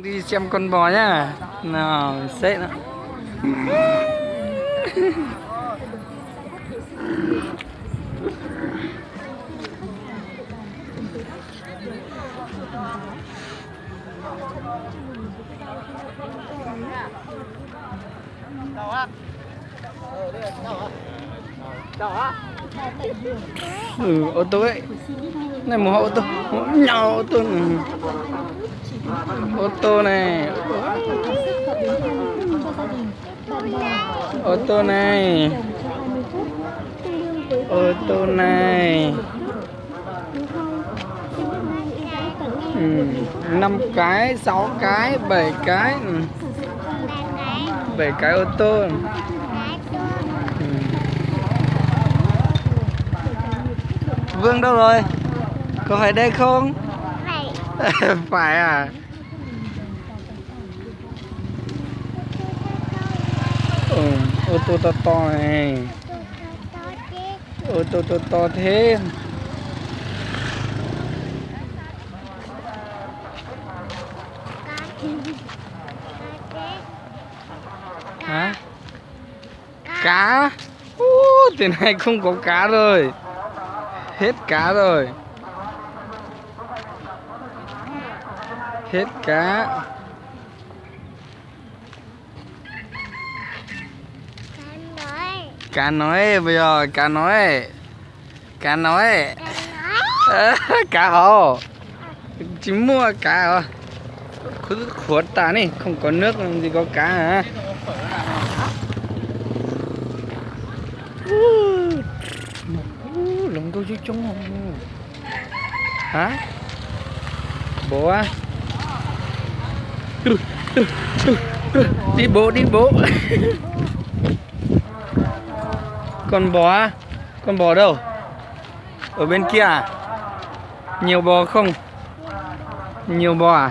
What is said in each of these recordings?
Đi xem con bò nhá. Nào, sếp nó. Ừ, ô tô ấy. Này một ô tô, một ô tô. Ô tô này. Ô tô này. Ô tô này. Ừ, năm cái, sáu cái, bảy cái. Ừ. Bảy cái ô tô. Ừ. Vương đâu rồi? Có phải đây không? Phải à? Ừ, ô tô to to này. Ô tô to to thế. Hả? Cá. Ú, thế này không có cá rồi. Hết cá rồi. Hết cá. Cá nói bây giờ, cá nói. Cá nói. Cá hổ. Tsis muaj cá hả? Khốn, khốn ta này, không có nước làm gì có cá hả? Ú, loo nkauj coob coob. Hả? Bộ á. Đi bộ, đi bộ. Con bò á? Con bò đâu? Ở bên kia à? Nhiều bò không? Nhiều bò à?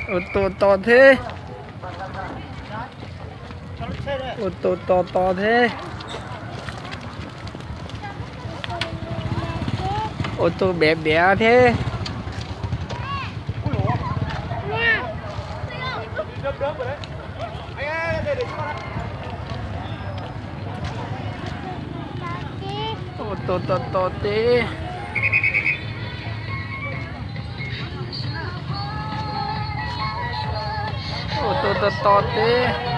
Ô tô to thế. Ô tô to to thế. Ô tô bé bé thế. Ô tô to to thế. Ô tô to to thế.